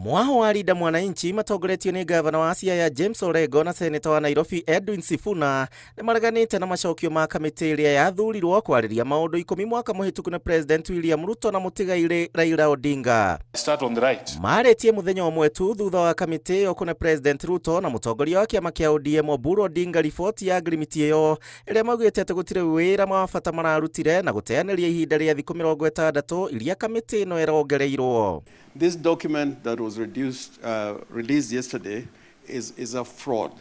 Mwaho wa Linda Mwananchi matongoretio nĩ ngavana wa Siaya James Orengo na seneta wa Nairobi Edwin Sifuna nĩ mareganĩte na macokio ma kamĩtĩ ĩrĩa yathurirwo kwarĩria maũndũ ikũmi mwaka mũhĩtũku nĩ President William Ruto na mũtigairĩ Raila Odinga. Start on the right. Marĩtie mũthenya ũmwe tu thutha wa kamĩtĩ ĩyo kũne President Ruto na mũtongoria wa kĩama kĩa ODM Oburu Odinga riboti ya ngirimiti ĩyo ĩrĩa maugĩte atĩ gũtirĩ wĩra wa bata mararutire na gũteanĩria ihinda rĩa thikũ 60 iria kamĩtĩ ĩno ĩrongereirwo. This document that was released yesterday is a fraud.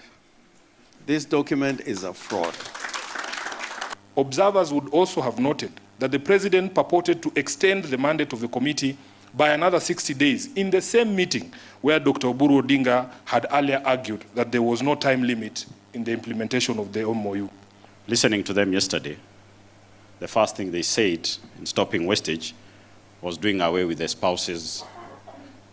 This document is a fraud. Observers would also have noted that the president purported to extend the mandate of the committee by another 60 days in the same meeting where Dr. Oburu Odinga had earlier argued that there was no time limit in the implementation of the MOU. Listening to them yesterday, the first thing they said in stopping wastage was doing away with the spouses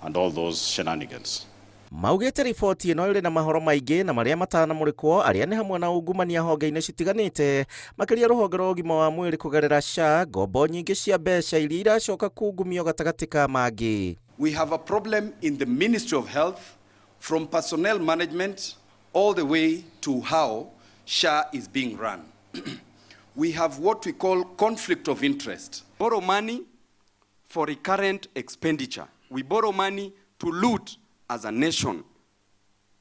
and all those shenanigans. Maugĩte riboti ĩno ĩrĩ na mahoro maingĩ na marĩa matanamũrĩkwo arĩa nĩ hamwe na ungumania honge-inĩ citiganĩte makĩria rũhonge rwa ũgima wa mwĩrĩ kũgerera SHA, ngombo nyingĩ cia mbeca iria iracoka kungumio gatagatĩ ka mangĩ. We have a problem in the Ministry of Health from personnel management all the way to how SHA is being run. We have what we call conflict of interest. Borrow money for recurrent expenditure. We borrow money to loot as a nation.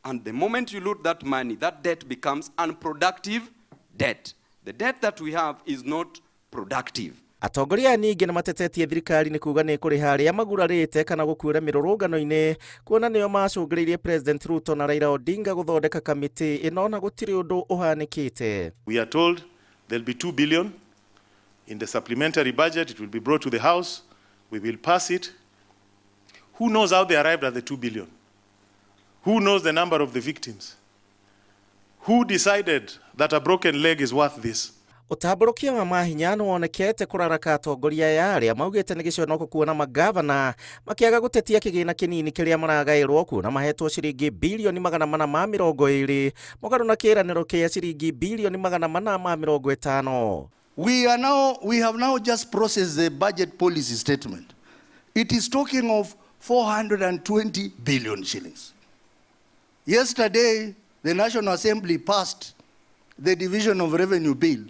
And the moment you loot that money, that debt becomes unproductive debt. The debt that we have is not productive. Atongoria aya ningĩ nĩ matetetie thirikari nĩ kuga nĩ kũrĩha arĩa magurarĩte kana gũkuĩra mĩrũrũngano-inĩ kuona nĩo macũngĩrĩirie President Ruto na Raila Odinga gũthondeka kamĩtĩ ĩno na gũtirĩ ũndũ ũhanĩkĩte. We are told there'll be 2 billion in the supplementary budget. It will be brought to the House. We will pass it. Who knows how they arrived at the 2 billion? Who knows the number of the victims? Who decided that a broken leg is worth this? Ũtambũrũkia wa mahinya nĩ wonekete kũraraka atongoria aya arĩa maugĩte nĩ gĩconoko kuona magavana makĩaga gũtetia kĩgĩna kĩnini kĩrĩa maragaĩrwo kuona mahetwo ciringi bilioni 420 mũgarũ na kĩĩranĩro kĩa ciringi bilioni 450. We have now just processed the budget policy statement. It is talking of 420 billion shillings. Yesterday, the National Assembly passed the Division of Revenue Bill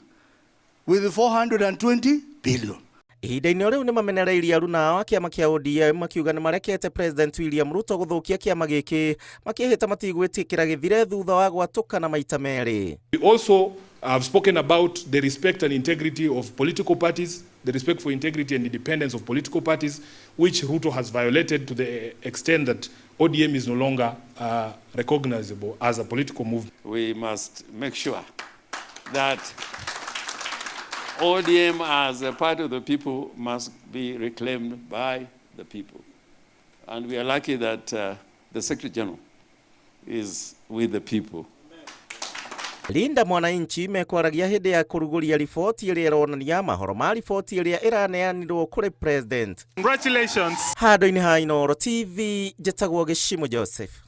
with 420 billion. Ihinda-inĩ o rĩu nĩ mamenereirie aruna ao a kĩama kĩa ODM makiuga nĩ marekete President William Ruto gũthũkia kĩama gĩkĩ makĩhĩta matigwĩtĩkĩra gĩthire thutha wa gwatũkana maita merĩ. We also have spoken about the respect and integrity of political parties, the respect for integrity and independence of political parties, which Ruto has violated to the extent that ODM is no longer recognizable as a political movement. We must make sure that ODM as a part of the people must be reclaimed by the people. And we are lucky that the Secretary General is with the people. Linda Mwananchi mekwaragia hĩndĩ ya kũrugũria riboti ĩrĩa ĩronania mahoro ma riboti ĩrĩa ĩraneanirwo kũrĩ President. Congratulations. Handũ-inĩ ha Inooro TV, njĩtagwo Gĩcimo Joseph.